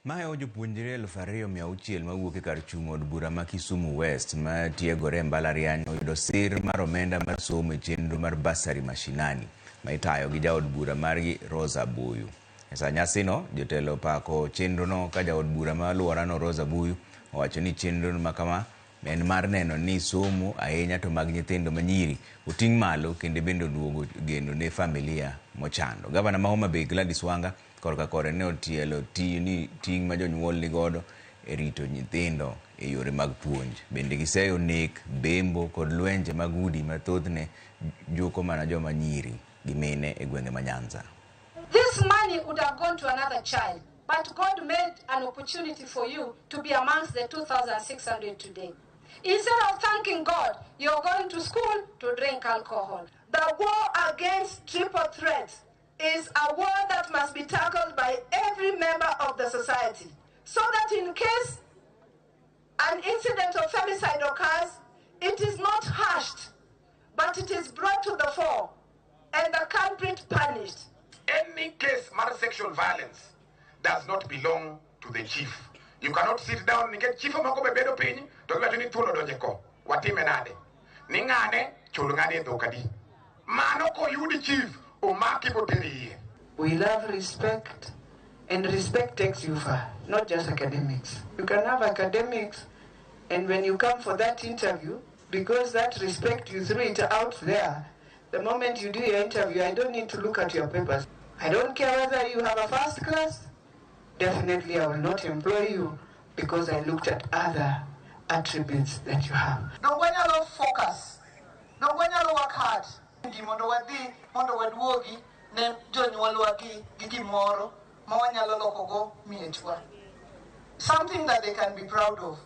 Mahewo jopuonjre 2600 mawuok e kar chung' od bura ma Kisumu West ma tiegore e mbalariany oyudo sir mar omenda mar somo e chenro mar Bursary Mashinani ma itayo gi jaod bura margi Rosa Buyu. E sa nyasino, jotelo opako chenrono ka jaod bura ma alworano Rosa Buyu owacho ni chenro ma kama en mar neno ni somo ahinya to mag nyithindo manyiri oting' malo kendo bende oduogo geno ne familia mochando. Gavana ma Homa Bay Gladys Wanga korka kore ne otielo ni ting' ma jonyuol nigodo e rito nyithindo e yore mag puonj. Bende giseyo nek, bembo kod lwenje mag udi ma thothne juko mana joma nyiri gi mine e gwenge ma Nyanza. This money would have gone to another child, but God made an opportunity for you to be amongst the 2,600 today. Instead of thanking God, you're going to school to drink alcohol. The war against triple threat is a war that must be tackled by every member of the society, so that in case an incident of femicide occurs, it is not hushed, but it is brought to the fore and the culprit punished. Any case mar sexual violence does not belong to the chief. You cannot sit down nikech chief moko be bedo piny to giwacho ni thuol odonje ko. Watime nade? Ni ng'ane chul ng'ane e dhok adi. Mano koyudi chief omaki boter iye. We love respect, and respect takes you far, not just academics. You can have academics, and when you come for that interview, because that respect, you threw it out there, the moment you do your interview, I don't need to look at your papers. I don't care whether you have a first class. Definitely I will not employ you because I looked at other attributes that you have. Donge wanyalo focus, donge wanyalo work hard mondo wadhi mondo waduogi ne jonyuolwa gi gimoro ma wanyalo lokogo miechwa. Something that they can be proud of.